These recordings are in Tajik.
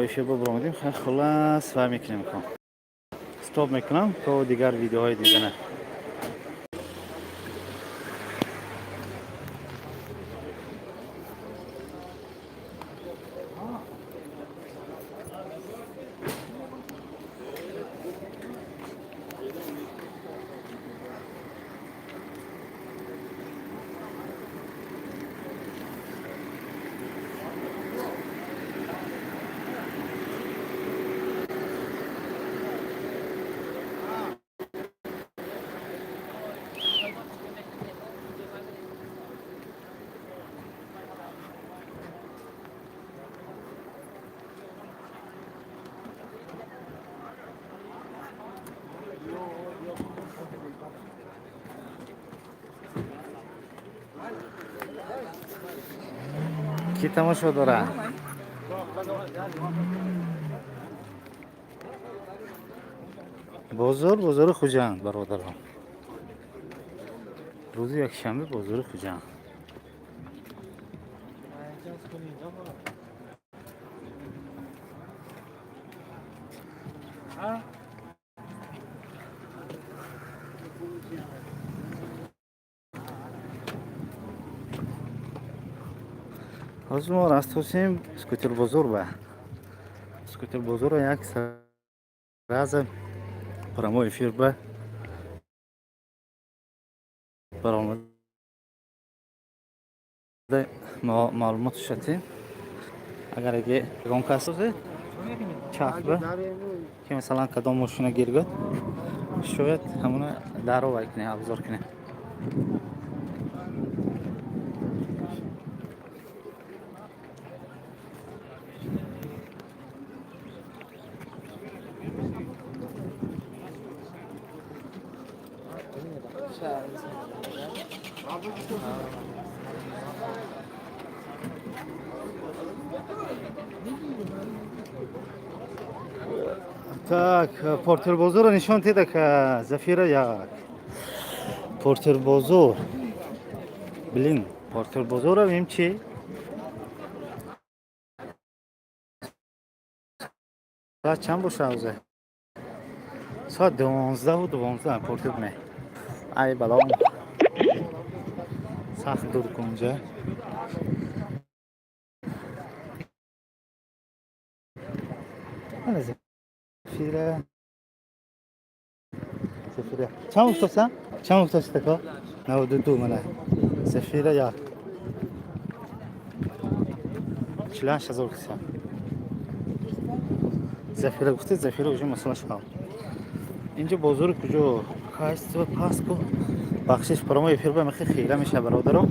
Прямой эфир баромадем. Хулас, вай мекунем, стоп мекунам то дигар видеоҳои дидана. Кӣ тамошо дора? Бозор, бозори Хуҷанд, бародарон. Рӯзи якшанбе, бозори Хуҷанд. Ҳозир мо рафтосем скутербозор, ба скутербозорро як сразу прямой эфир ба баромада маълумот шатем. Агар аге ягон кас чахба, ки масалан кадом мошина гиргад, шояд ҳамона даро вай кунем, обзор кунем. Так, портербозорро нишон теда, ка Зафира як. Портербозор. Блин, портербозорро им чи? Соат чанд боша ҳозир? Соат 12:12 портер ме. Ай балон. Сахт дур кунҷа. Зафира. Зафира. Чанд гуфтосан? Чанд гуфтоси така? 92 мана. Зафира як. 48 000 гуфтам. Зафира гуфте, Зафира уже масала шав. Инҷо бозори куҷо? Качество паску. Бахшиш, прямой эфир ба мехи хира меша, бародаро.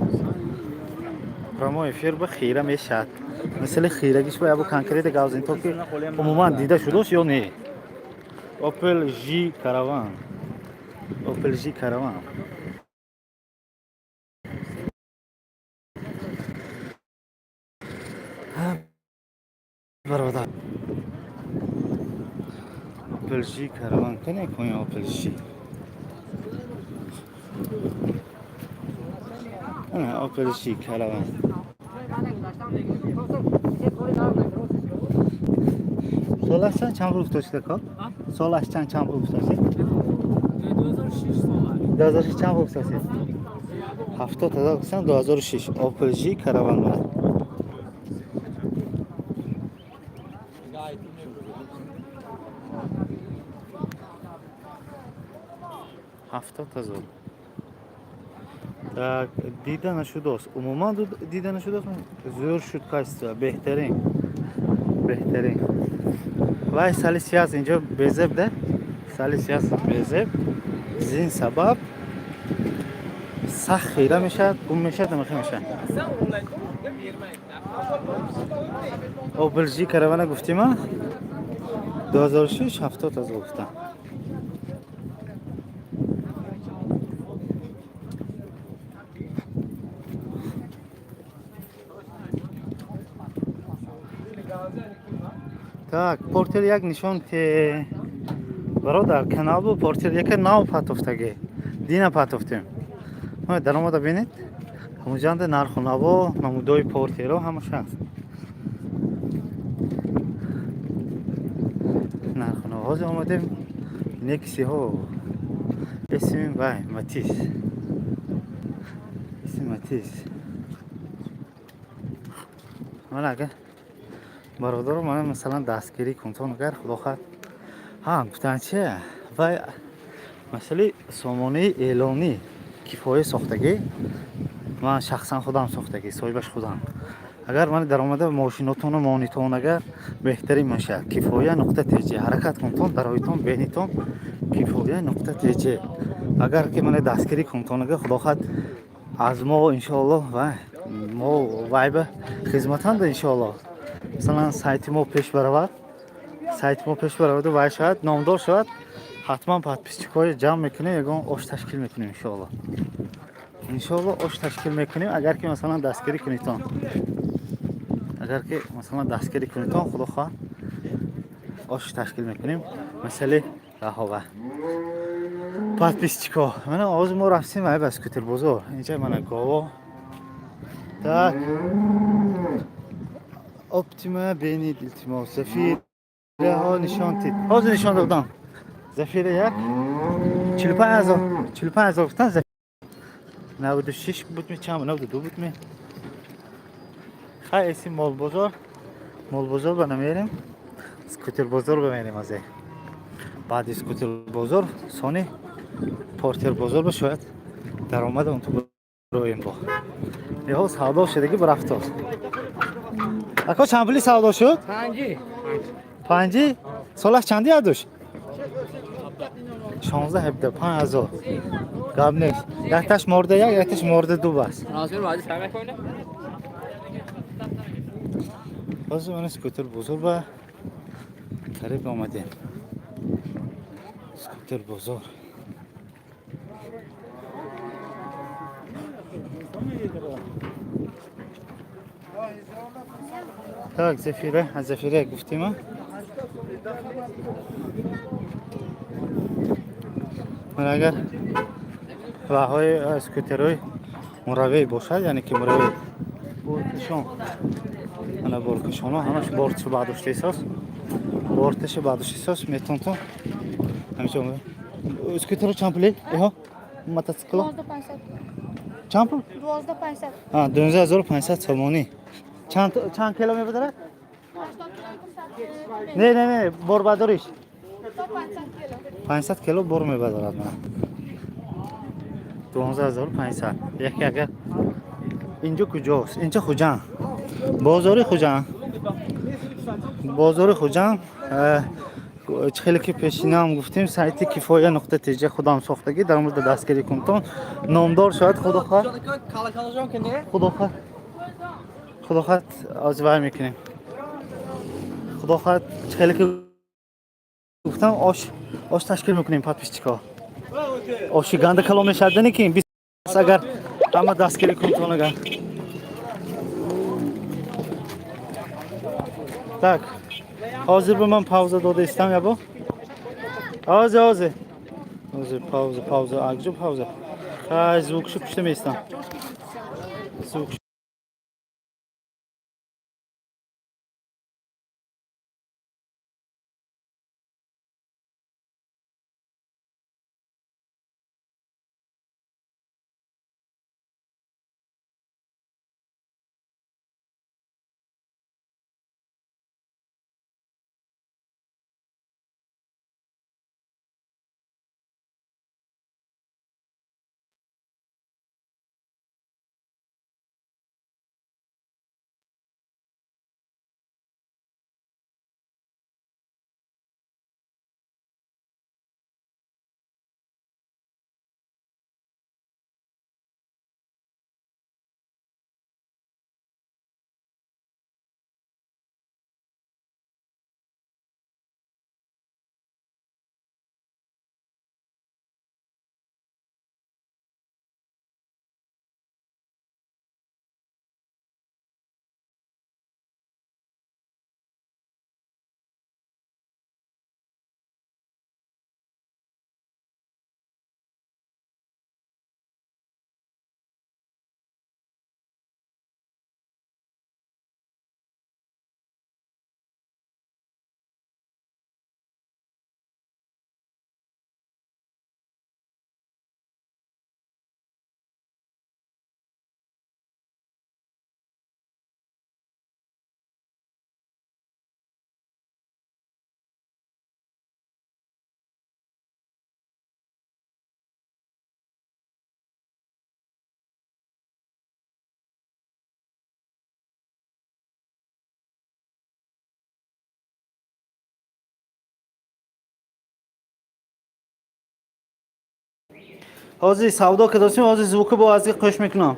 Прямой эфир ба хира мешад. Мисли хирагиш ба ябу конкрет гавзин, то ки умуман дида шудост ё не. Opel J Caravan. Opel J Caravan. Бародар. Opel J Caravan. Кане кони Opel J? Ана Opel J Caravan. Солаш чанд пул гуфтошида ко? Солаш чанд пул гуфтошид? 2006 сол. 2006 чанд пул гуфтошид? 70 000 гуфтан, 2006 Opel J Caravan дорад. 70 000. Так, дида нашудост. Умуман дида нашудост. Зӯр шуд качество, беҳтарин. Беҳтарин. Вай сали сияс инҷо безеб да? Сали сияс безеб. Зин сабаб сахт хира мешавад, гум мешавад, намехи мешавад. Opel J Caravana гуфтима? 2006, 70 000 гуфтам. Так, портер як нишон те, бародар, канал бу портер яка нав патофтаги. Дина патофтем. Даромада бинед. Ҳамуҷанда нарху наво, намудои портеро ҳамаш ҳаст. Ҳозир омадем Нексиҳо. Исми вай Матис. Исми Матис. Ман агар бародаро мана масалан дастгирӣ кунтон агар худо хоҳад. Ҳа, гуфтан чи? Вай масъалаи сомонаи эълонӣ кифоя сохтагӣ. Ман шахсан худам сохтагӣ, соҳибаш худам. Агар ман даромада мошинотону монитон агар беҳтарин мешавад. Кифоя нуқта тж ҳаракат кунтон, дароитон, бенитон кифоя нуқта тж. Агар ки мана дастгирӣ кунтон агар худо хоҳад аз мо иншоаллоҳ ва мо вайба хизматанда иншоаллоҳ. Масалан сайти мо пеш баравад, сайти мо пеш бараваду вай шавад, номдор шавад, ҳатман подписчикҳои ҷамъ мекунем, ягон ош ташкил мекунем иншоаллоҳ. Иншоаллоҳ ош ташкил мекунем, агар ки масалан дастгирӣ кунитон. Агар ки масалан дастгирӣ кунитон, худо хоҳад ош ташкил мекунем. Масъалаи раҳова. Подписчикҳо. Мана ҳозир мо рафтем ай ба скутер бозор. Инҷа мана гово. Так. Оптима бенид илтимос. Зафираҳо нишон тид. Ҳозир нишон додам. Зафира як 45 000, 45 000 гуфтан. 96 буд ми чанд, 92 буд ми. Хай эси молбозор. Молбозор ба намерем. Скутер бозор ба мерем азе. Баъди скутер бозор, сони портер бозор ба шояд даромада он ту роем бо. Еҳо савдо шудаги барафтост. Ако чанд пули савдо шуд? Панҷи. Панҷи? Солаш чанди ядуш? 16 17 5000. Гап нест. Якташ морда як, якташ морда ду бас. Размер вази сар мекунӣ? Ҳозир мана скутер бозор ба қариб омадем. Скутер бозор. Так, Зафира, аз Зафира гуфтем. Ман агар ваҳои скутерҳои муравей бошад, яъне ки муравей боркашон. Ана боркашоно ҳамаш бортшо бардошта исос. Борташо бардошта исос метонтон. Ҳамиҷо скутеро чанд пули? Эҳо мотоцикло 12 500. чанд пул? 12 500. А, 12500 сомонӣ. Чанд кило мебадарад? 80 кило. Не, не, не, борбардориш. То 500 кило. 500 кило бор мебарад мана. 12500. Яке агар инҷо куҷост? Инҷо Хуҷанд. Бозори Хуҷанд. Бозори Хуҷанд. Чӣ хеле ки пешинаам гуфтем, сайти кифоя нуқта тж худам сохтагӣ, дар мурда дастгирӣ кунтон. Номдор шояд худо хоҳад. Кала-калажон ки не? Худо хоҳад. Худо хоҳад аз вай мекунем. Худо хоҳад чӣ хеле ки гуфтам ош ташкил мекунем подписчикҳо. Оши ганда калон мешавад не ки агар ҳама дастгирӣ кунтон агар. Так, ҳозир ба ман пауза дода истам ябо. Ҳозир, ҳозир. Ҳозир пауза, пауза, акҷо пауза. Хай, звукшо пушта меистам. Звук Ҳозир савдо кардосим, ҳозир звуки бо аз қӯш мекунам.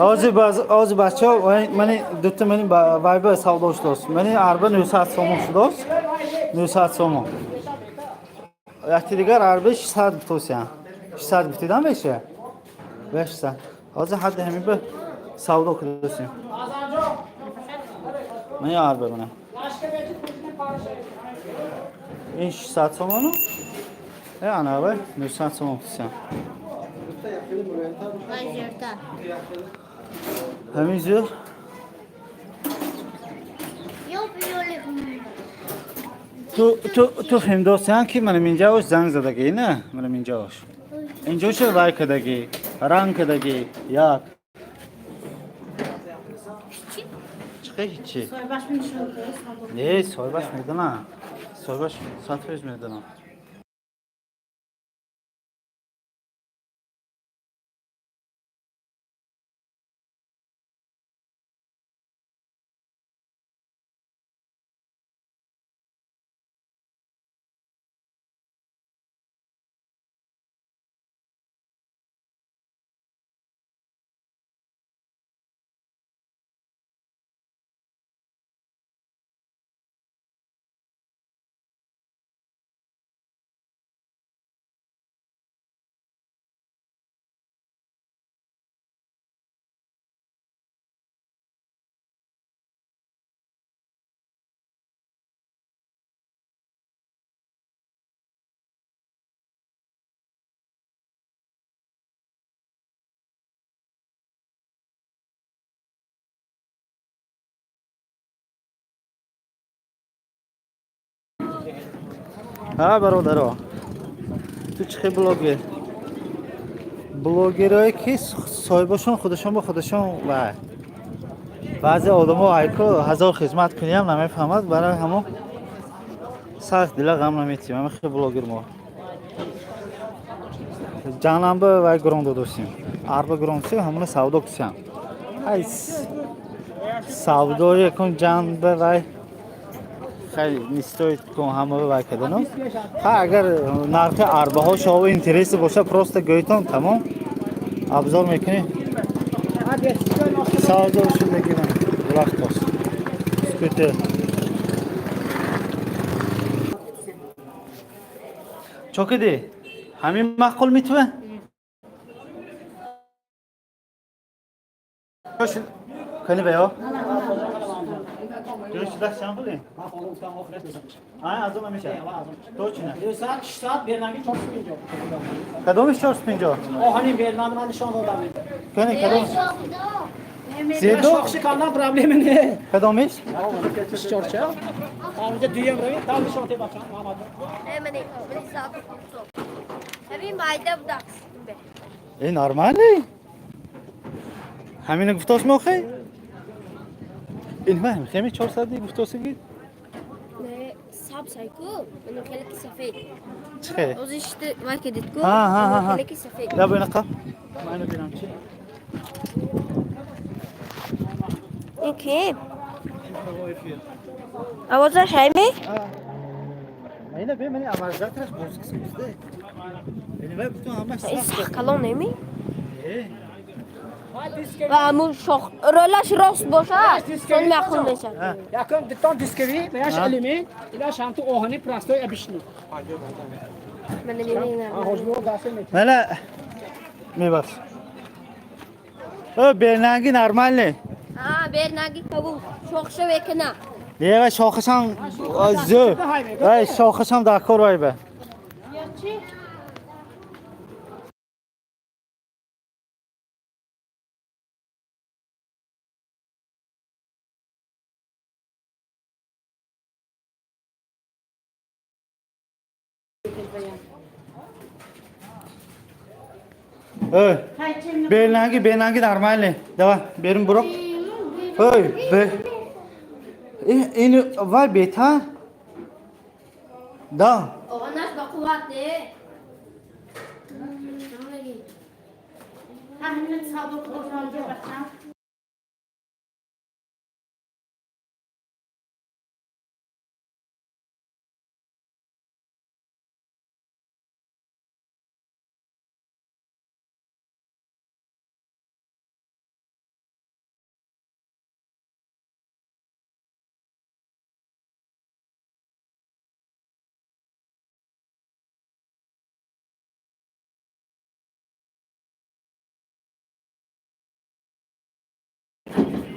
Ҳозир бачаҳо, мани дута мани вайба савдо шудост. Мани арба 900 сомон шудост. 900 сомон. Якти дигар арба 600 гуфтосян. 600 гуфтидан меша? 600. Ҳозир ҳадди ҳамин ба савдо кардосем. Мани арба мана. Ин 600 сомону? Ана вай 900 сомон гуфтосян. Ҳамин зӯр. Ту фаҳмдосиян ки манам инҷаош занг задагӣ, на? Манам инҷаош. Инҷоша вай кардагӣ, ранг кардагӣ, як. Чиқе ҳичи? Не, соҳибаш медонам. Соҳибаш 100% медонам. Ҳа бародаро, ту чӣ хел блогер? Блогерое ки соҳибошон худашон ба худашон вай. Баъзе одамо айко ҳазор хизмат куниам намефаҳмад, барои ҳамо сахт дила ғам наметиҳем. Ҳама хел блогер мо. Ҷанамба вай гурон додосим. Арба гурон додосим, ҳамона савдо кусям. Ай савдои кун ҷанба вай хеле не стоит кун ҳама вай кадану. Ха агар нархи арбаҳо шово интереси боша, просто гӯйтон тамом абзор мекунем. Савдо шуд мегирам. Вақтос. Скутер. Чо киди? Ҳамин маъқул митва? Кани баё? Дӯст чанд пуле? Ай, аз он намеша. Точно. 200, 600, бернанги 450. Кадомиш 450? Оҳанин бернанги ман нишон додам. Кани кадом? Зедо? Шохши кандан проблеми не. Кадомиш? 4 Онҷа дуюм равед, там нишон те бачам, Муҳаммад. Мани, мани саб. Ҳамин майда будакс. Э, нормалӣ? Ҳамина гуфтош мохе? Ин ман хеми 400 гуфтосиги? Не, саб сайку, ман хеле ки сафед. Чӣ? Озишти вай кедит ку. Ҳа, ҳа, ҳа, ҳа. Хеле ки сафед. Я бина қа. Ман инро бинам чӣ? Ин ки? Овозаш ҳайми? Ман бе мани амарзатраш боз кисмизде. Ин вай бутун ҳамаш Ин сахт. сах калон неми? Э, Ва ҳамун шох ролаш рост бошад, сон маъқул мешавад. Якум дитон дискови, яш алюмин, илаш ҳам ту оҳани простой обычный. Ман намебинам. Ҳоҷиро даст мети. Мана мебахш. О, бернанги нормальный. А, бернаги кабул. Шохша векна. Не, вай шохашам зӯр. Вай шохашам дар кор вай ба. Эй, белнанги, белнанги нормальный. Давай, берем бурок. Эй, бе. Ин вай беҳтар? Да. Оғанаш ба қувват не?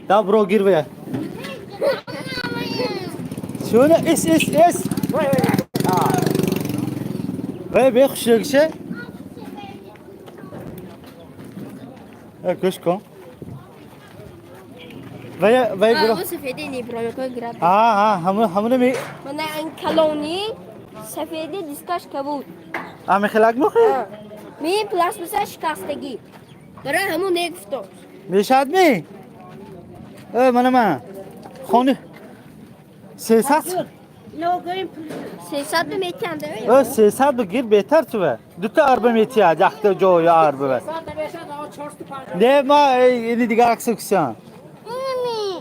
Да, бро, гир бия. Чуна эс эс эс. Вай бе хушрагше. Гӯш кун. Вай вай бро. Ҳамун сафеди не бро, гирад. А, а, ҳамун ҳамуна ми Мана ин калони сафеди дискаш кабуд. А мехелак мохи? Ми пластмасса шикастагӣ. Барои ҳамун не гуфтам. Мешад ми? Э, мана ман. Хони 300. 300 метиҳанд. Э, 300 бигир беҳтар тува. Дута арба метиҳад, якта ҷои арба. Не, ма ини дигар акса кусан.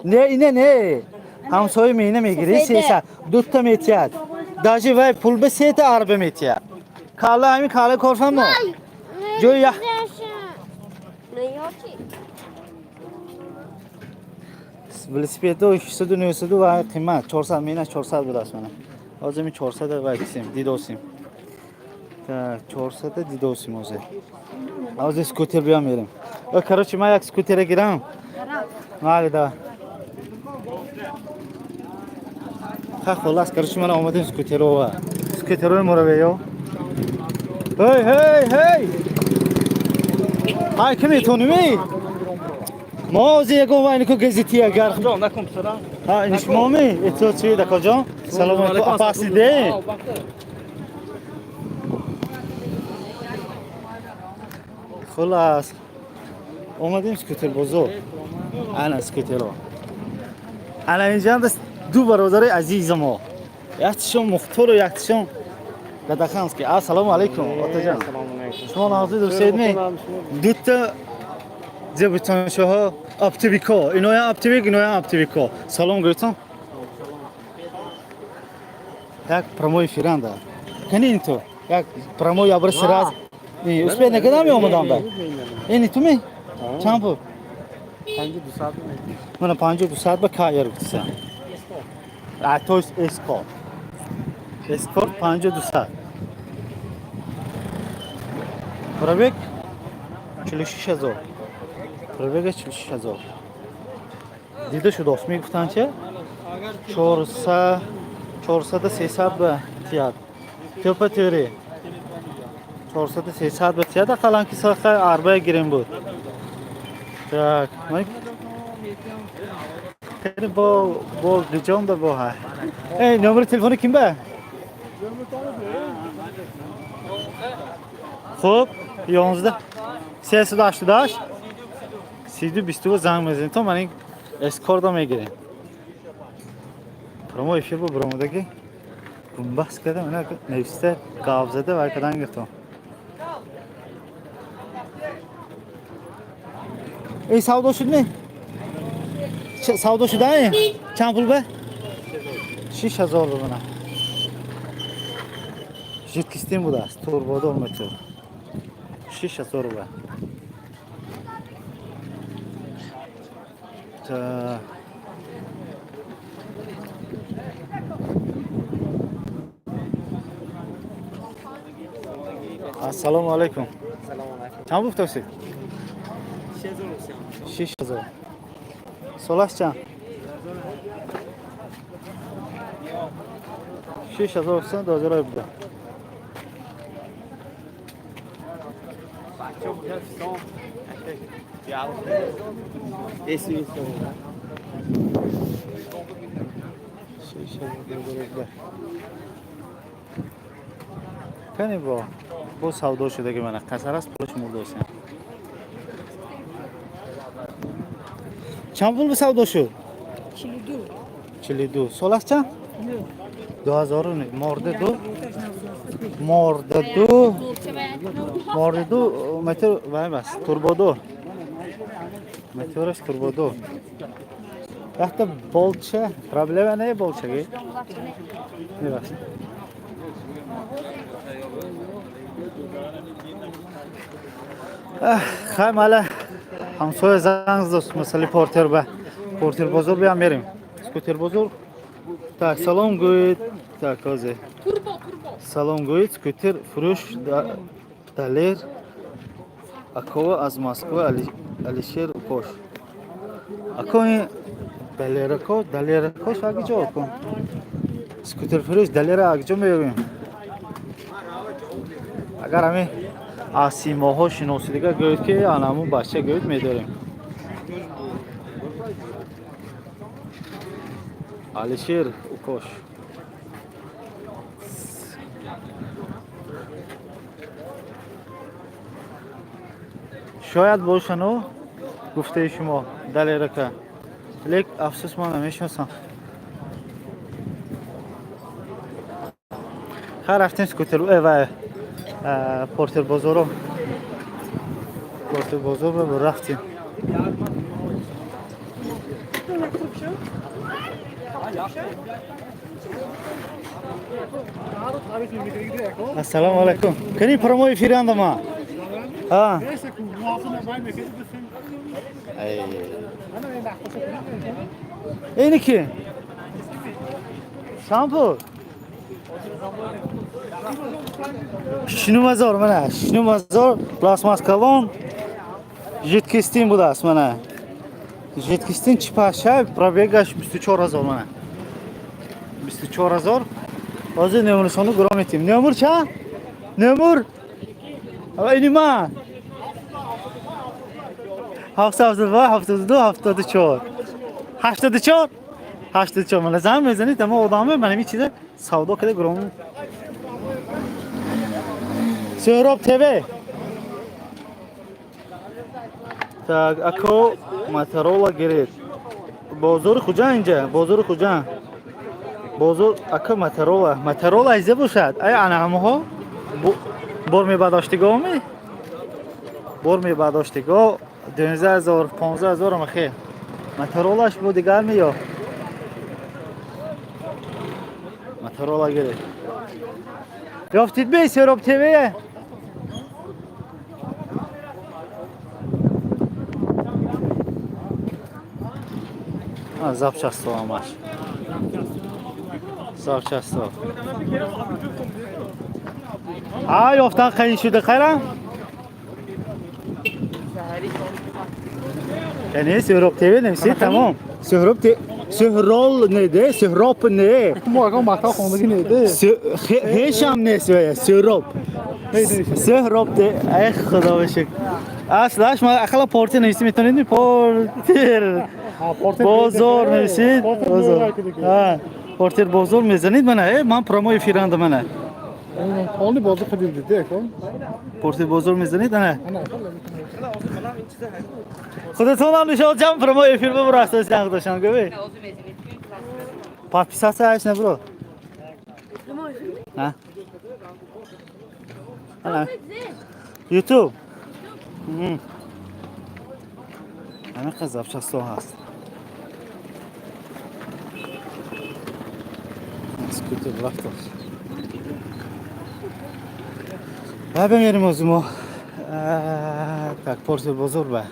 Не, ине не. Ҳамсоя мена мегири 300. Дута метиҳад. Даже вай пул ба сета арба метиҳад. Кала ҳамин кала корфамо. Ҷои як велосипедо 600 900 ва қимат 400 мена 400 будааст мана. Ҳозир ми 400 ва кисем, дидосим. Так, 400 дидосим ҳозир. Ҳозир скутер биём мерем. О, короче, ман як скутера гирам. Майли, да. Ха, холас, короче, ман омадем скутерова. Скутерои моро Ҳей, ҳей, ҳей! Ҳай, ки метонӣ? Мо ҳозир ягон вайнику газети агар. Накун писарам. Ҳа, ин шумо ми? Это чи дакоҷон? Салом алейкум. Апасиде? Хулас. Омадем скутер бозор. Ана скутеро. Ана инҷа ду бародари азизи мо. Яктишон Мухтору, яктишон Дадаханский. Ассалому алейкум, отаҷон. Шумо нағзи дӯстед ми? Дута зебитоншоҳо оптовико. Иноя оптовик, иноя оптовико. Салом гӯйтон. Як прямой эфиранда. Кани ин ту? Як прямой ябр сираз. Успед накардам ё омадам ба? Ини ту ми? Чанд пул? 5200. Мана 5200 ба каяр гуфтиса. А, то есть эскорт. Эскорт 5200. Пробег 46000. Пробега 46000. Дида шудост мегуфтанд че? 400 400 300 ба тият. Тёпа тёри. 400 300 ба тият ақаллан ки саха арбая гирем буд. Так, ман бо бо гиҷон да бо ҳа. Эй, номери телефони ким ба? Хуб, 11 388 32 занг мезанем то ман ин эскордо мегирем. Прямой эфир бо баромадаги гумбаст карда, мана нависта гав зада вай кардан гирифтам. Эй, савдо шуд ми? Савдо шуда? Чанд пул ба? 6000 ба мана. Жидкистин будааст, турбодор мотор. 6000 ба. Так. Ассалому алайкум. Чанд гуфтасед? 6000. Солаш чанд? 6000 2017. Esse 6000 2017. Кани бо савдо шудаги мана қасар аст, пулаш мурдося. Чанд пул савдо шуд? 42. 42. Сол аст чанд? 2009. Морда ду. Морда ду. Морда ду метр вай бас. Турбо ду. Метраш турбо ду. Вақта болча, проблема не болчаги? Не бас. Хай мала ҳамсоя занг задост, масали портер ба портер бозор биям мерем. Скутер бозор. Так, салом гӯед. Так, ҳозир. Салом гӯед, скутер фурӯш Далер Акова аз Москва Алишер Укош. Ако ин Далер Ако, Далер Акош аги ҷо ако? Скутер фурӯш Далера аги ҷо меёбем? Агар ҳамин аз симоҳо шиносӣ дига гӯед ки анамун бача гӯед медорем. Алишер Укош. Шояд бошану гуфтаи шумо Далерака. Лек афсӯс ман намешиносам. Хай рафтем скутер ва портер бозоро. Портер бозорро рафтем. Ассалому алайкум. Кани прямой эфир андама. А. Ини ки? Шампур. Шнумазор мана, шнумазор пластмасс калон жидкостин будааст мана. Жидкостин чипаша пробегаш 24000 мана. 24000. Ҳозир номершону гиро метим. Номер чанд? Номер? Ини ман. 772 72 74 84 84 мана занг мезанед, ама одаме мана ин чиза савдо карда гиром. Сӯҳроб ТВ. Так, ако Моторола гиред. Бозори Хуҷанд инҷа, бозори Хуҷанд. Бозор ака Моторола, Моторола айза бошад. Ай ана ҳамаҳо бор мебардоштиго ми? Бор мебардоштиго 12000, 15000 ама хе. Моторолаш бо дигар меё. Моторола гиред. Ёфтид бе Сӯҳроб ТВ? Запчасто ҳамаш. Запчасто. А ёфтан қайин шуда хайрам? Яъне Сӯҳроб ТВ нависед тамом. Сӯҳроб ТВ Сӯҳрол не де, Сӯҳроб не. Мо агар мактаб хондагӣ не де. Ҳечам нест вая, Сӯҳроб. Сӯҳроб те, ай худо ба шукр. Аслаш ма ақала портер нависӣ метавонед? Портер. Бозор нависед? Бозор. Ҳа, портер бозор мезанед мана, ман прямой эфиранда мана. Полни бозор қадим диде ко. Портер бозор мезанед ана. Худатонам нишон ҷам прямой эфир бибурастед худашон гӯве. Подписаться аш набро. Ҳа? Ана. YouTube. Ҳамин қадр запчасто ҳаст. Скутер рафтааст. Ва бимерем озу мо. Так, портер бозор ба.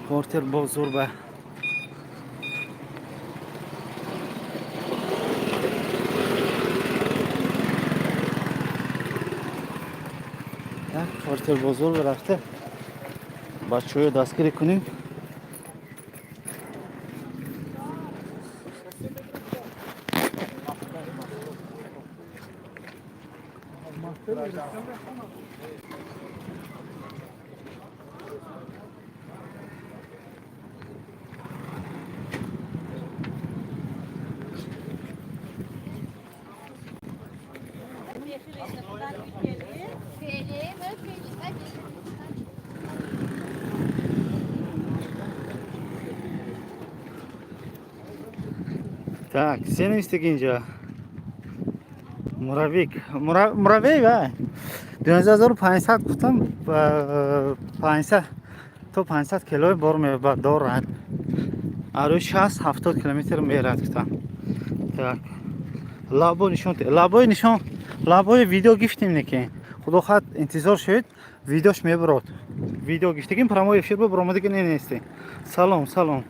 Портер бозор ба. Так, портер бозор ба рафта. Бачаҳоро дастгирӣ кунем. Так, се навистаги инҷа? Муравик, муравей вай 12 500 гуфтам, 500 то 500 килои бор дорад, арӯи 60-70 километр мерад гуфтам. Так, лабо нишон, лабои нишон, лабои видео гифтем, неки худо хоҳад, интизор шавед, видеош мебурод. Видео гифтагим, прямой эфир ба буромадаги не нестем. Салом, салом.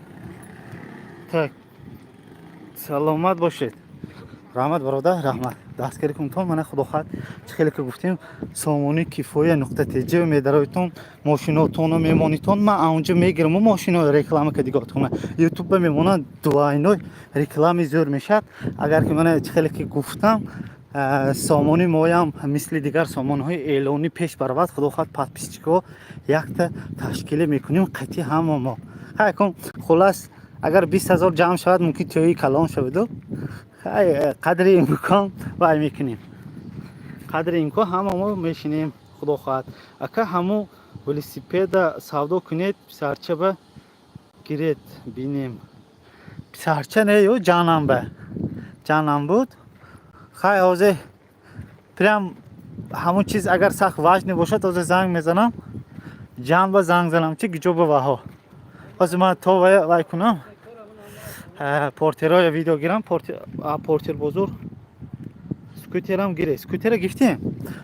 Так, саломат бошед, раҳмат, бародар, раҳмат, дастгирӣ кунтон. Мана, худо хоҳад, чӣ хеле ки гуфтем, сомони кифоя нуқта тж медароитон, мошинотонро мемонитон, ман аунҷо мегираму мошино реклама кадиготона ютубба мемонад, двойной реклами зӯр мешавад. Агар ки мана чӣ хеле ки гуфтам, сомони моям мисли дигар сомонҳои эълонӣ пеш баравад, худо хоҳад, подписчикҳо якта ташкиле мекунем қатъи ҳама мо. Хай кун, хулас, агар 20 000 ҷамъ шавад, мумкин тӯи калон шаваду. Хай, қадри имкон вай мекунем, қадри имкон ҳама мо мешинем, худо хоҳад. Ака, ҳамун велосипеда савдо кунед, писарчаба гиред, бинем. Писарча не ё ҷанамба, ҷанам буд. Хай, ҳозир прям ҳамун чиз агар сахт важный бошад, ҳозир занг мезанам, ҷанба занг занам, чи гиҷо ба ваҳо. Ҳозир ман то вай кунам, портероя видео гирам, портер бозор скутерам гире. Скутера гифтем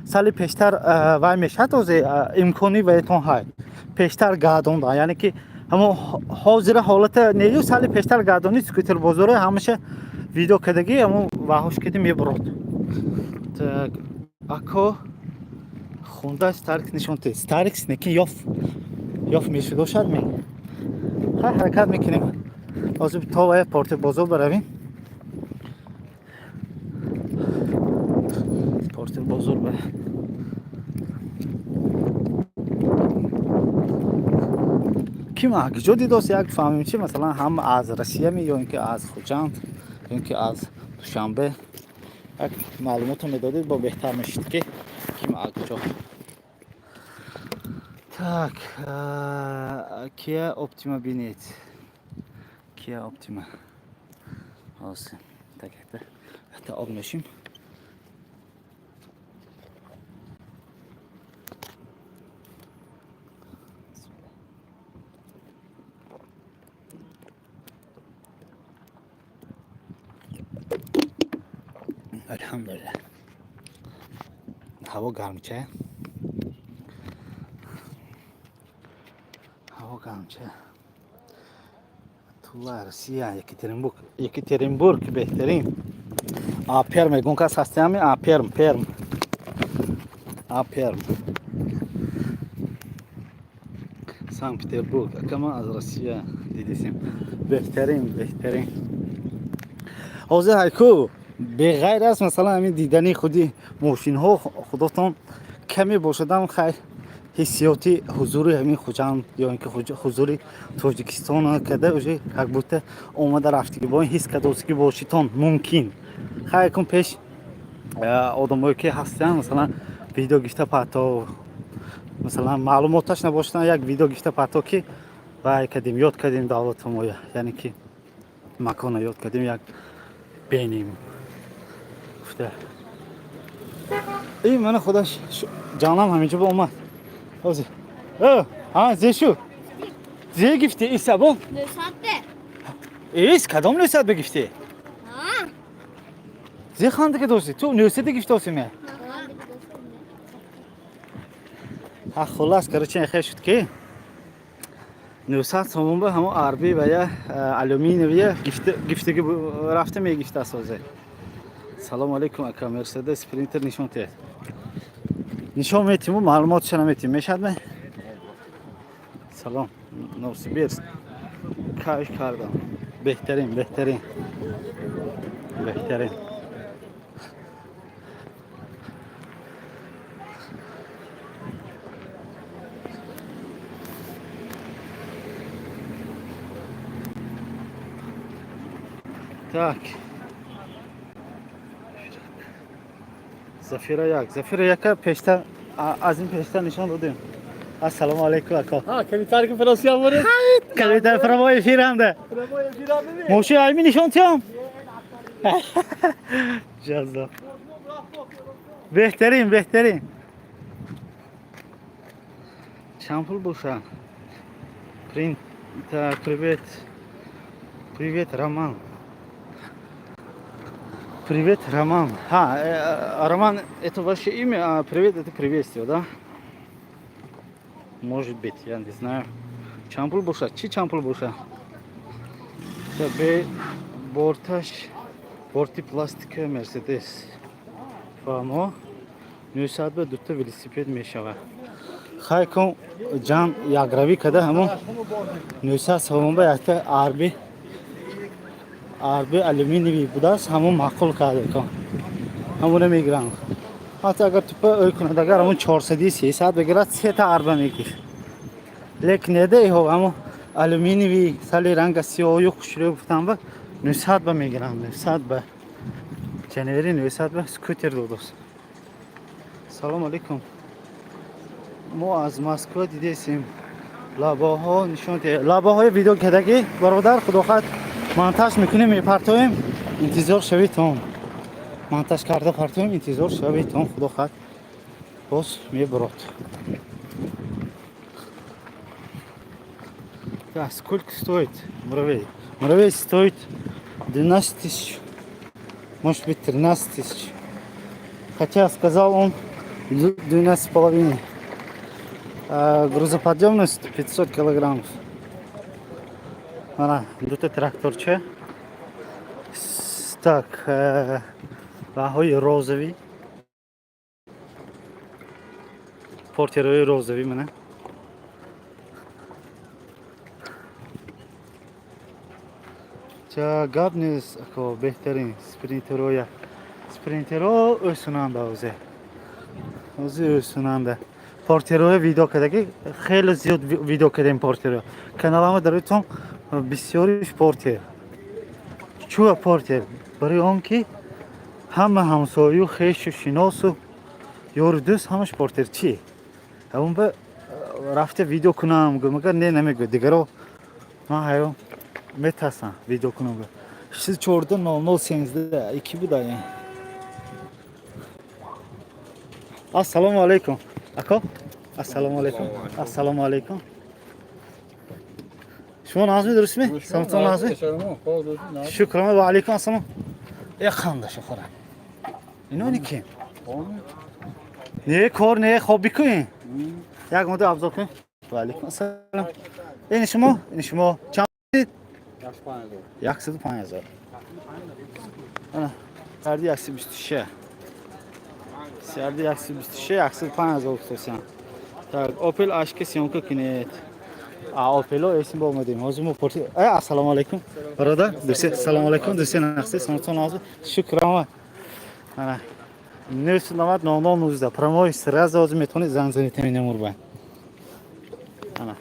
сали пештар, вай мешавад, ҳозир имкони ваятон ҳай пештар гардонда, яъне ки ҳамо ҳозира ҳолата нею, сали пештар гардони скутер бозора ҳамаша видео кардагӣ, ҳамо ваҳош кади мебурод. Так, ако, хунда Старикс нишон те. Старикс неки ёф ёф мешудошад ме. Хай, ҳаракат мекунем, ҳозир то вая портер бозор баравем, портер бозор ба. Ким киҷо дидост, як фаҳмем чи, масалан, ҳам аз Россия ми ё ин ки аз Хуҷанд, ё ин ки аз Душанбе, як маълумотро медодед, бо беҳтар мешид, ки ким куҷо. Так, Киа Оптима бинед, Киа Оптима. Ҳозир, так, якта об мешим. Алҳамдулилла, ҳаво гармча, ҳаво гармча. Тула, Россия, Екатеринбург, Екатеринбург беҳтарин. А Перм ягон кас ҳастиами? А Перм, Перм, а Перм, Санкт Петербург. Акама, аз Россия дидисем, беҳтарин, беҳтарин. Ҳозир ҳайку беғайр аз, масалан, ҳамин дидани худи мошинҳо, худотон каме бошадам, хай, ҳиссиёти ҳузури ҳамин Хуҷанд ё ин ки ҳузури Тоҷикистон када уже как будто омада рафтагӣ, бо ин ҳис кадосигӣ бошитон мумкин. Хай кун, пеш одамое ки ҳастанд, масалан, видео гифта пато, масалан, маълумоташ набошад, як видео гифта пато, ки вай кардем, ёд кардем давлату моя, яъне ки макона ёд кардем, як беним гуфта. И мана худаш ҷанам ҳаминҷо ба омад ҳозир. Ҳа, зе шу зе гифти исабо? Нӯсадде. Ис кадом нӯсад бигифти? Зе ханда ки дости ту нӯсади гифтоси ме? Ҳа, хулас, короче, хел шуд, ки 900 сомон ба ҳамо арби ва я алюминиевия гифтаги рафта мегифтааст ҳозир. Салому алейкум, ака, Мерседес Спринтер нишон диҳед. Нишон метиму маълумотша наметим, мешавад ме? Салом, Новосибирск, кайф кардам, беҳтарин, беҳтарин, беҳтарин. Так, Зафира як, Зафира яка пештар, аз ин пештар нишон додем. Ассалому алайкум, ака. Ha, комментарий ки фиросиям боред. Калида прямой эфир ҳамда. Прямой эфир ҳам. Мошин айми нишон тиям. Ҷаззоб. Беҳтарин, беҳтарин. Чанд пул боша? Принт, привет. Привет, Роман. Привет, Роман. Ха, Роман, это ваше имя, а привет — это приветствие, да? Может быть, я не знаю. Чанд пул боша? Чӣ чанд пул боша? Бе борташ, борти пластика Мерседес. Фаҳмо? 900 ба дута велосипед мешавад. Хай кун, ҷам якравӣ када, ҳамон 900 сомон ба якта арби алюминиевый будааст, ҳамон маъқул карда кун. Ҳамона мегирам. Ҳатто агар тупа ӯй кунад, агар ҳамон 400, 300 бигирад, сета арба мегир. Лекин неда иҳо ҳамон алюминиевый, сали ранга сиёҳю хушрӯ гуфтам, ба 900 ба мегирам, 900 ба. Ҷанвери 900 ба скутер додост. Салом алейкум. Мо аз Москва дидесем. Лабоҳо нишон. Лабоҳои видео кардагӣ, бародар, худохоҳад, монтаж мекунем, мепартоем, интизор шаведтон. Монтаж карда партоем, интизор шаведтон, худохоҳад, боз мебурод. Так, сколько стоит муравей? Муравей стоит 12 тысяч, может быть, 13 тысяч. Хотя сказал он 12,5. А, грузоподъемность 500 килограммов. Ана, дута тракторча. Так, баҳои розовый. Портерои розовый мана. Ча гап нест, ако, беҳтарин спринтероя. Спринтеро ӯсунанда озе. Озе ӯсунанда. Портероя видео кардаги, хеле зиёд видео кардем портеро. Каналама дароитон, бисёриш портер. Чуа портер? Барои он ки ҳама ҳамсою, хешу шиносу, ёру дӯст ҳамаш портерчи. Ҳамон ба рафта видео кунам, гӯ, магар не намегӯ. Дигаро ман ҳайрон метарсам видео кунам. Гӯ. 14 00 13 ики буда. Ассалому алайкум. Ако? Ассалому алайкум. Ассалому алайкум. Шумо нағзми, дурустми? Саломатон, нағзми? Шукран, ва алайкум ассалом. Э, ханда шухара. Ино ким? Не кор не хоб бикунем. Як муддат абзор кунем. Ва алайкум ассалом. Ин шумо? Ин шумо чанд? 105 000. Ана, сарди 126. Сарди 126, 105 000 гуфтасиям. Так, Opel Ашки съёмка кунед. А Opel эсим ба омадем. Ҳозир мо порти. Э, ассалому алайкум. Бародар, дӯсте, салому алайкум, дӯсте нақси, саломатон нағз. Шукран. Ана. 990 00 19 прямой, сразу ҳозир метавонед занг занед ҳамин номер. Ана.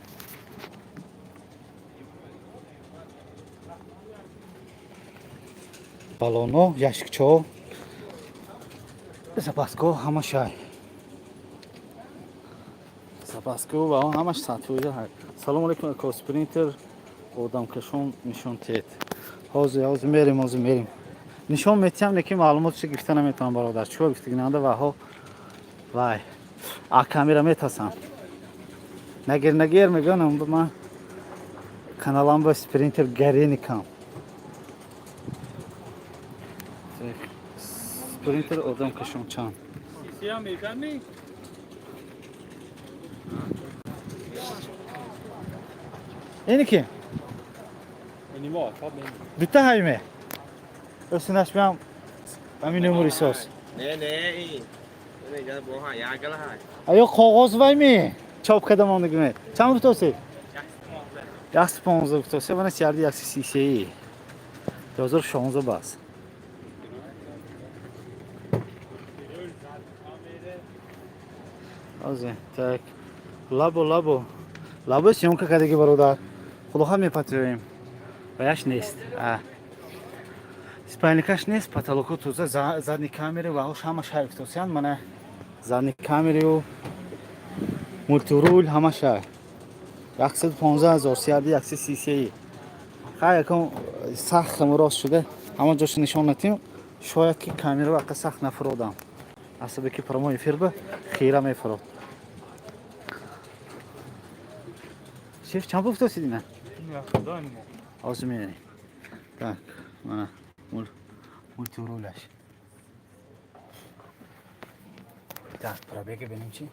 Балоно, ящикчо, запаска ҳама шай. Запаска ва он ҳамаш 100% ҳай. Салому алайкум, ако, спринтер одамкашон нишон тиҳед. Ҳозир, ҳозир мерем, ҳозир мерем. Нишон метиҳам, лекин маълумотшо гирифта наметавонам, бародар. Чико гуфтагинанда ваҳо вай. А камера метасам. Нагир, нагир мегӯям, ман каналам ба спринтер гареникам. Спринтер одамкашон чанд? Сия мекарни? Ини ки? Нима, Дута ҳайме? Өсунаш биам ҳамин номери сос. Не, не, ин. Не, бо ҳа, ягала ҳа. Аё коғоз вайми? Чоп карда мондагиме. Чанд гуфтоси? 115 гуфтоси, вана сиарди 133. 2016 бас. Озе, так. Лабо, лабо. Лабо съёмка кардаги, бародар. Худоха мепатроем. Ваяш нест. А. Спальникаш нест, потолоко тоза, задний камеры ва ҳош ҳама шай гуфтосиян, мана задний камераю мультируль ҳама шай. 115 000 сиарди 133. Хай, якум сахт рост шуда. Ҳама ҷоша нишон натим, шояд ки камера вақта сахт нафуродам. Асабе ки прямой эфир ба хира мефурод. Шеф, чанд пул футосид ина? Ҳозир мебинем. Так, мана мультирулаш. Так, пробеги бинем чи?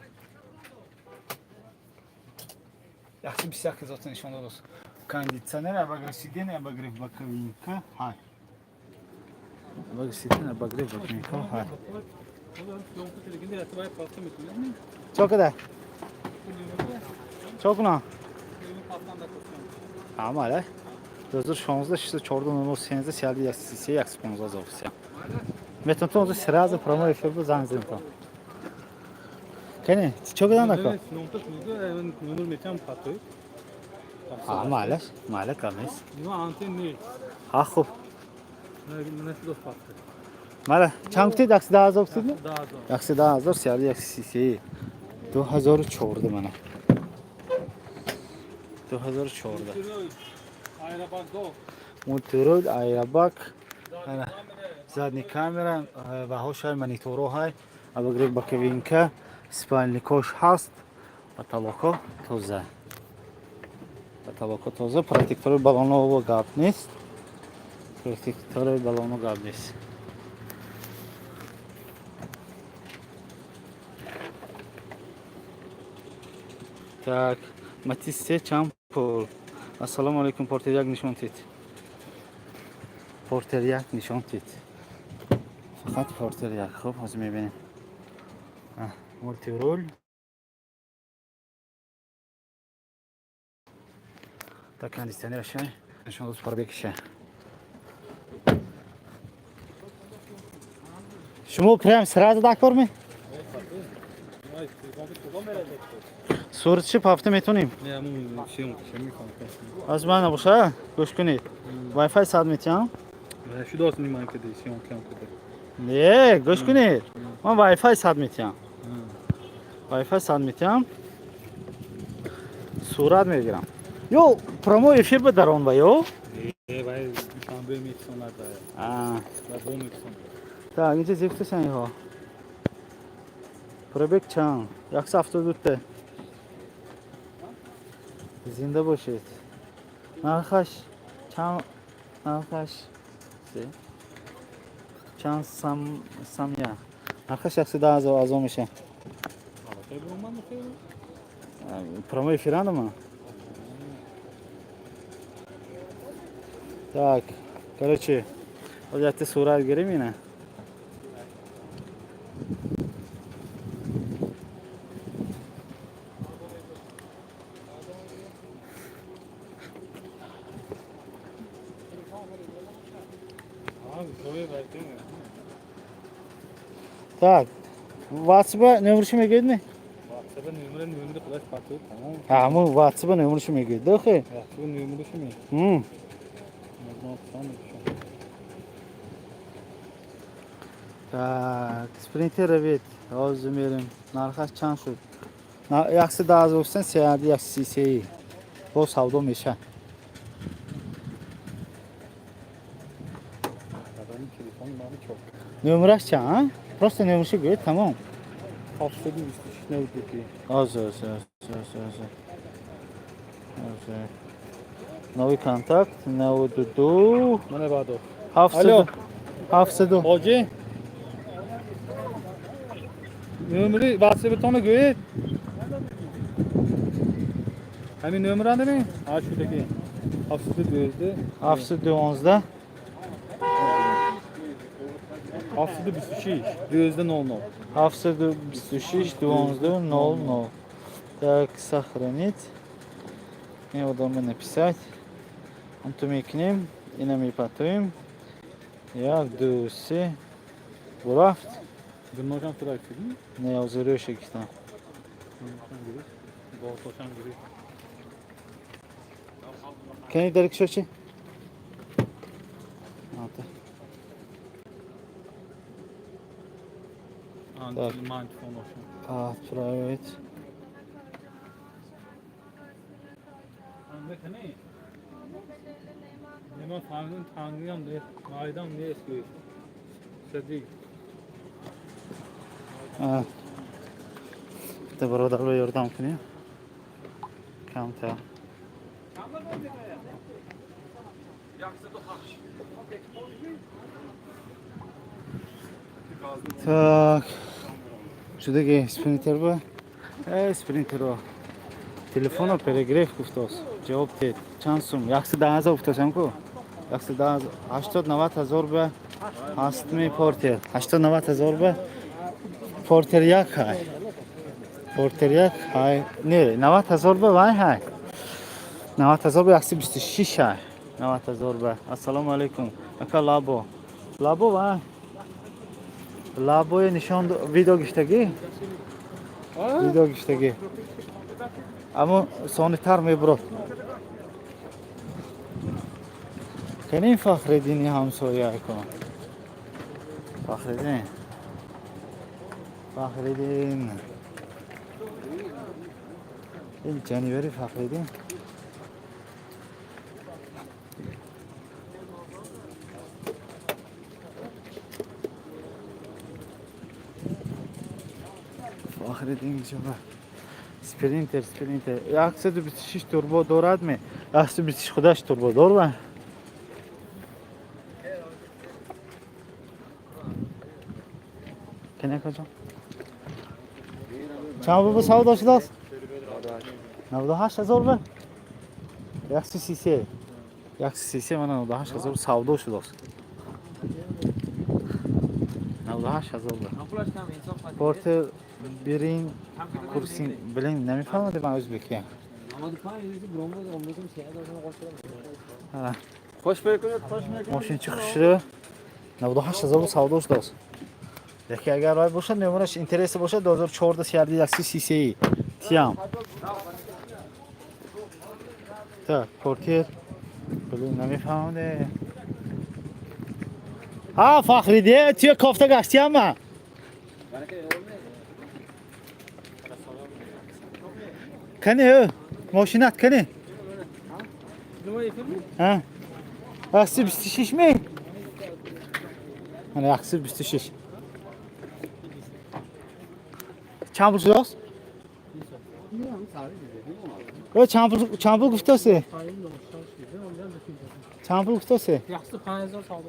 121 ҳазорта нишон додааст. Кондитсионер, обогрев сиденья, обогрев боковинка, ҳай. Обогрев сиденья, обогрев боковинка, ҳай. Чо када? Чо кунам? Ҳамале. 2016 614 00 13 31 33 115 ҳазор. Метавонам то сразу прямой эфир бо занг занем. Кани, чо кадан нако? Малаш, мала камес. Ха хуб. Мала, чанд гуфтед? 110 ҳазор гуфтед? 110 ҳазор 31 33 2014 мана. 2014. Мультируль, аэробак, задний камера, ваҳошай мониторо ҳай, обогрев боковинка, спальникош ҳаст, потолоко тоза. Потолоко тоза, протектори баллоно гап нест. Протектори баллоно гап нест. Так, Матиз се чанд пул? Ассалому алайкум, Портер як нишон тид. Портер як нишон тид. Фақат Портер як. Хуб, ҳозир мебинем. Мультируль. Так, кондитсионерша нишон дод пробегша. Шумо прям сразу дакор ме? Суратши пафта метонем. Аз ман набоша, гӯш кунед. Wi-Fi сад метиҳам? Не, гӯш кунед. Ман Wi-Fi сад метиҳам. Wi-Fi сад метиҳам. Сурат мегирам. Ё прямой эфир ба дарон ба ё? Так, инҷа зифтасан иҳо. Пробег чанд? 172 та. Зинда бошед. Нархаш чанд? Нархаш чанд самя? Нархаш 110 ҳазор азон меша. Прямой эфирандама? Так, короче, вот якта сурат гирем ина. Так, WhatsApp номерши мегӯед не? Ҳамун WhatsApp номерши мегӯед, дохе? Так, Спринтер равед, ҳозир мерем. Нархаш чанд шуд? 110 ҳазор 31 133. Боз савдо меша. Номераш чанд? Просто номерши гӯед, тамом. 726 92. Ҳозир, ҳозир, ҳозир, ҳозир. Ҳозир. Новый контакт 92 Мана баъдо. 700 700. Ҳоҷӣ? Номери WhatsApp-тонро гӯед. Ҳамин номеранда ми? Ҳа, шудаки. 712 712 726 12 00. 726 12 00. Так, сохранить. И удобно написать. Он то мекунем, ина мепатоем. Як, ду, се. Бурафт. Дунношам тура кидми? Не, озирӯша гифтам. Болтошам гирифт. Кани дар кишочи? Ата. Так. Антифон ошам. Отправить. Не, ман фаҳмидам. Тангиам нест, майдам нест. Садик. Bitta birodarga yordam qiling. Kamtar. Так. Шудаги спринтер ба? Спринтеро. Телефоно перегрев гуфтос. Ҷавоб дед. Чанд сум? 110 ҳазор гуфтосам ку? 110 80 90 ҳазор ба ҳастми портер. 80 90 ҳазор ба портер як ҳай. Портер як ҳай. Не, 90 ҳазор ба вай ҳай. 90 ҳазор ба 126 ҳай. 90 ҳазор ба. Ассалому алайкум. Ака лабо. Лабо вай. Лабои нишон видео гиштагӣ? Видео гиштагӣ. Аммо сонитар мебурад. Кани Фахриддини ҳамсоя кун. Фахриддин. Фахриддин. Ин ҷанивари Фахриддин. Фахриддин ҷоба. Спринтер, спринтер. 126 турбо дорад ме? 126 худаш турбо дорад? Кане каҷо? Чанд бу савдо шудааст? 98 ҳазор ба? 133. 133 мана 98 ҳазор савдо шудааст. 98 ҳазор ба. Портер бирин курсин билин намефаҳмадем ман ӯзбекия. Мошинчи хушрӯ 98 ҳазор савдо шудааст. Яке агар вай бошад, мемонаш интересе бошад 2014 сиарди 133 тиам. Так, портер блин намефаҳмаде. А Фахриде, туя кофта гаштиам ма. Кани ё, мошинат кани? Ҳа? 126 ми? Мана 126. Чанд пул шудааст? Ё чанд пул гуфтаси? Чанд пул гуфтаси? 105 ҳазор савдо.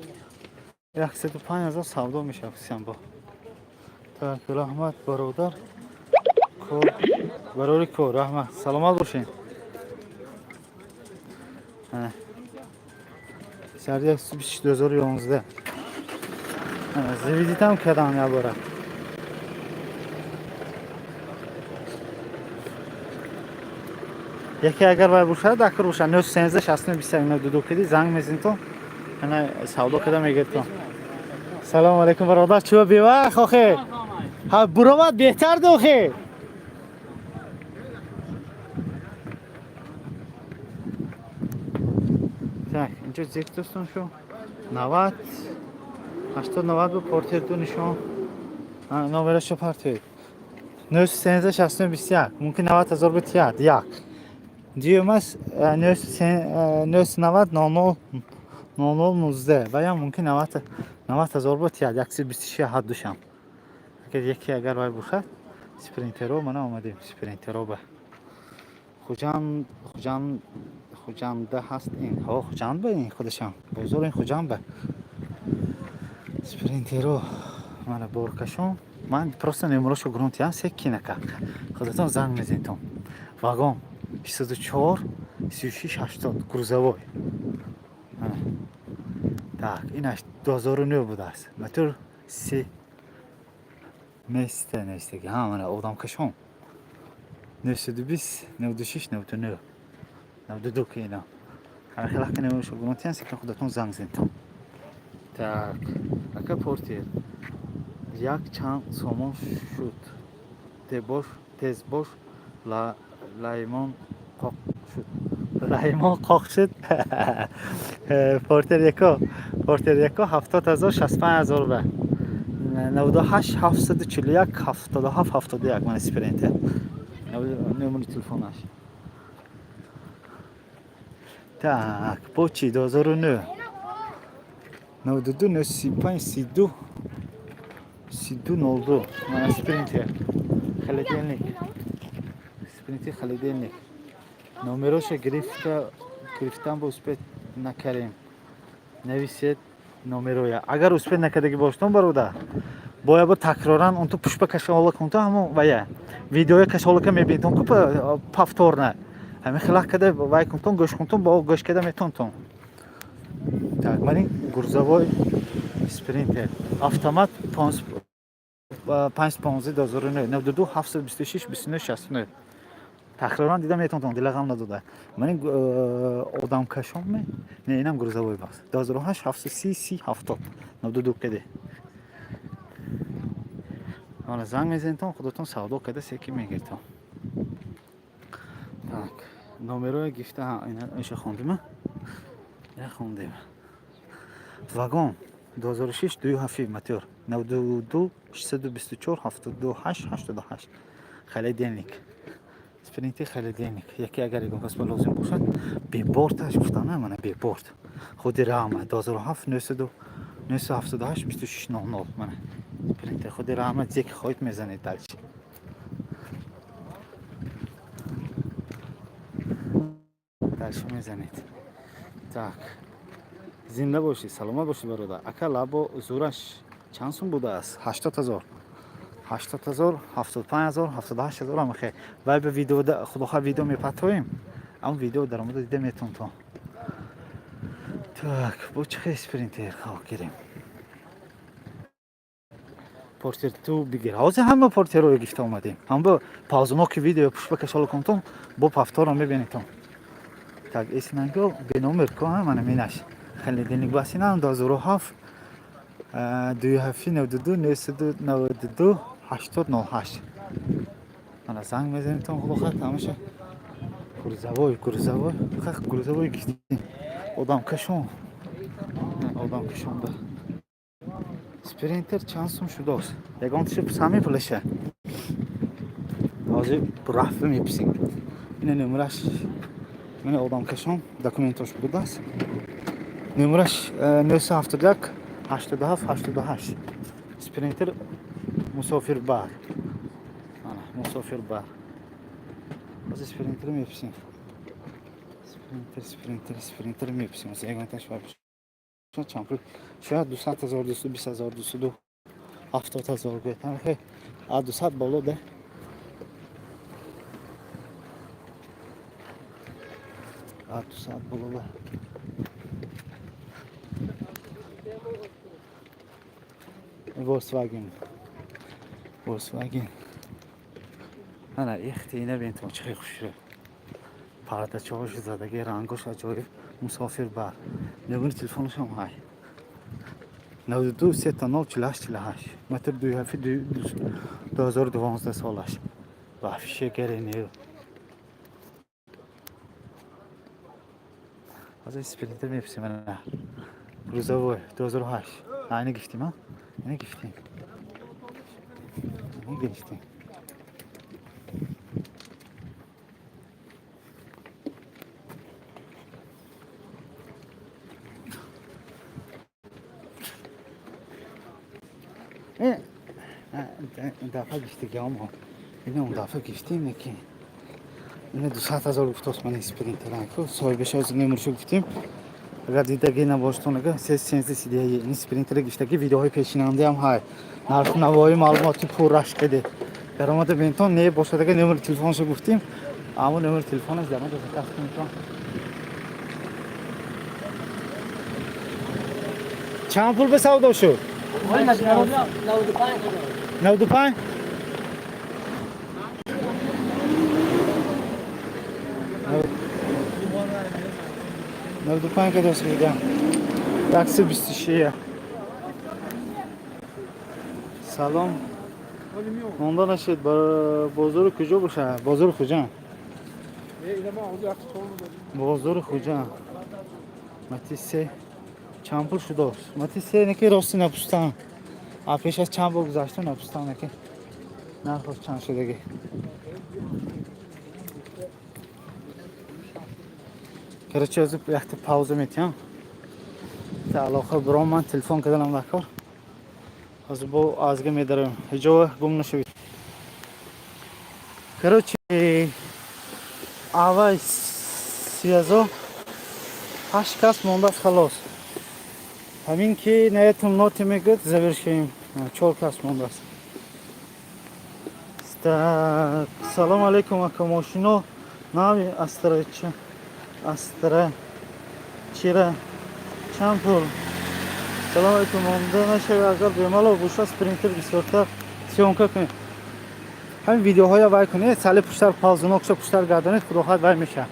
105 ҳазор савдо мешавад сиамбо. Так, раҳмат бародар. Кор барори кор, раҳмат. Саломат бошед. Сарди 2011. Завидитам кардам як бора. Яке агар вай бошад, акр бошад 913 69 21 92 киди занг мезинтон. Ана савдо када мегиртон. Салом алейкум бародар, чӯ бевақт охе? Ҳа буромад беҳтар дохе. Так, инҷо зик достон шу. 90 80 90 бу портер ду нишон. Номерашо партоед. 913 69 21. Мумкин 90 ҳазор битияд. Як. Дуюмаш 990 00 00 19 ва ям мумкин 90 ҳазор битияд. 126 ҳад душам. Агар яке агар вай бошад, спринтеро мана омадем спринтеро ба. Хуҷанд Хуҷанд Хуҷанда ҳаст ин. Ҳо Хуҷанд ба ин худашам. Бозор ин Хуҷанд ба. Спринтеро мана боркашон. Ман просто номерошо грунтиям секинака. Худатон занг мезентон. Вагон 24 36 80 грузовой. Так, инаш 2009 будааст. Мотор се месте нестеги. Ҳа, мана одамкашон. 920 96 99 92 ки ина. Ҳар хел номерошо грунтиям секин худатон занг зентон. Так, ака портер. Як чанд сомон шуд. Дебош, тез бош, лаймон қоқ шуд. Лаймон қоқ шуд. Портер яко, портер яко 70 ҳазор 65 ҳазор ба. 98 741 77 71 мана спринтер. Номери телефонаш. Так, бо чӣ 2009. 92 935 32 32 02. Мана Спринтер. Холодильник. Спринтер холодильник. Номероша гирифта гирифтан ба успеть накардем. Нависед номероя. Агар успеть накардаги боштон, бародар, бояд бо такроран он ту пушпа кашола кун, ту ҳамон вая видеоя кашолака мебинитон ку, повторно ҳамин хилах када вай кунтон, гӯш кунтон, бо гӯш када метонтон. Так, ман ин грузовой Спринтер автомат 5 15 2009, 92 726 29 69. Такроран дида метонтон, дила ғам надода. Ман ин одамкашон ме, не, инам грузовой бас, 2008 730 30 70, 92 каде. Ана занг мезанитон, худотон савдо када секи мегиртон. Так, номероя гифта, иша хондима, ина хондем. Вагон 2006 2 7 мотор, 92 624 78 88. Холодильник Спринтер холодильник. Яке агар ягон кас ба лозим бошад, бе борташ гуфтана, мана бе борт, худи рама, 2007 978 26 00. Мана Спринтер худи рама, зеки хоҳед мезанед, дальше дальше мезанед. Так, зинда бошӣ, саломат бошӣ, бародар. Ака, лабо зураш чанд сум будааст? 80 000, 80 000, 75 000, 78 000. Амахе вай ба видео, худоха, видео мепатоем, ам видео даромада дида метонтон. Так, бо чӣ хел Спринтер гирем? Портер ту бигир. Ҳозир ҳама портерро гифта омадем. Ҳама паузуно ки видео пушпа кашола кунтон, бо повторро мебинетон. Так, эсинанго беномер ко, мана минаш холодильник басинам, 2007 2 7, 92 992 80 08. Мана занг мезанитон, худо ҳамаша. Грузовой, грузовой, грузовой гифтем. Одамкашон, одамкашонда Спринтер чанд сум шудааст? Ягон тиши сами пулаша ҳозир рафта меписем. Ина номераш, мана одамкашон, документош будааст. Номераш 971 87 88. Спринтер мусофирбар, ана мусофирбар. Ҳозир Спринтер меписем. Спринтер, Спринтер, Спринтер меписем. Ягонташ чанд пул? Шояд 200 000, 220 000, 270 000 гӯяд. А 200 боло да. А 200 боло да. Volkswagen, Volkswagen. Ана ихти ина бинтон, чӣ хел хушрӯ, пардачаҳош задаги, рангош аҷоиб. Мусофирбар, номери телефонашам ҳай, 92 сета 0 48 48. Мотор 2 7, 2012 солаш. Вообще геренев. Ҳозир Спринтер меписем. Ана грузовой, 2008. Ина гифтим, а ина гифтим, ина гирифтем. Дафъа гифтигамо, ина он дафъа гифтем, неки ина 200 000 гуфтост. Мана Спринтеранку соҳибаша ҳозир номершо гуфтем. Агар дидаги набоштон, ага се сидияи ин Спринтера гифтаги, видеоҳои пешинандаам ҳай, нарху навои маълумоти пурраш каде даромада бинтон. Не бошад, ага номери телефоншо гуфтем, аммо номери телефонаш даромада заказ кунитон. Чанд пул ба савдо шуд? 95. 95 кадос видам. 126. Салом, монда нашед. Бозори куҷо бошад? Бозори Хуҷанд, бозори Хуҷанд. Матиз се чанд пул шудааст? Матиз се неки рости напустам, а пеш аз чанд бор гузашта напустам, неки нархош чанд шудаги. Короче, ҳозир якта пауза метиҳам. Якта алоқа биром, ман телефон карданам дар кор. Ҳозир бо азга медароем, ҳиҷо гум нашавед. Короче, аввал связо ҳашт кас мондааст, халос. Ҳамин ки на этом ноте, мегӯяд, завершим. Чор кас мондааст. Так, салом алейкум, ака. Мошино нави Астра, Астра чира чанд пул? Салом алейкум, монда нашавед, агар бемалол боша, Спринтер бисёртар съёмка кунед. Ҳамин видеоҳоя вай кунед, сали пуштар ползунокша пуштар гардонед, худохоҳад, вай меша.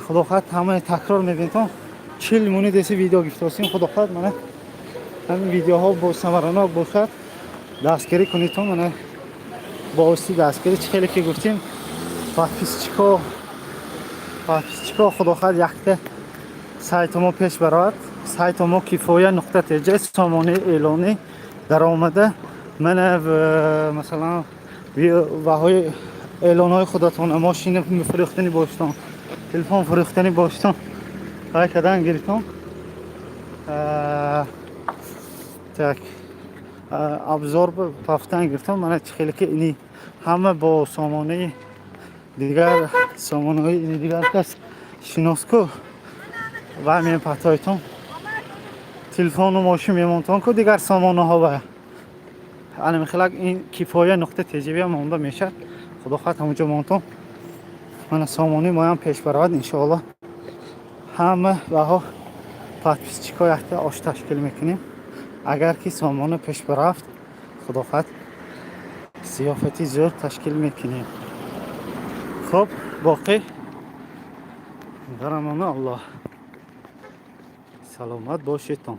Худохоҳад, ҳамаи такрор мебинедон. 40 муни деси видео гифтосим, худохоҳад, мана ҳамин видеоҳо бо самаранок бошад, дастгирӣ кунедтон. Мана бо воситаи дастгирӣ, чӣ хеле ки гуфтем, подписчико, худохоҳад, якта сайто мо пеш барояд. Сайто мо кифоя.тж, сомонаи эълонӣ даромада, мана, масалан, ваҳои эълонҳои худатона, мошина фурӯхтани боштон, телефон фурӯхтани боштон, вай кардан гирифтон. Так, обзор пафтан гирифтон. Мана чӣ хеле ки ини ҳама бо сомонаи дигар, сомонаҳои ини дигар кас шиноску вай мепатойтон, телефону мошин мемонтон ку дигар сомонаҳо ва анамихелак ин кифоя.тж монда мешавад, худо хоҳад, ҳамонҷо монтон. Мана сомонаи моям пеш баравад, иншоалло, ҳама ваҳо подписчико якта ош ташкил мекунем. Агар ки сомона пеш барафт, худо хоҳад, зиёфати зӯр ташкил мекунем. Хуб, боқӣ дар амони Аллоҳ, саломат бошедтон.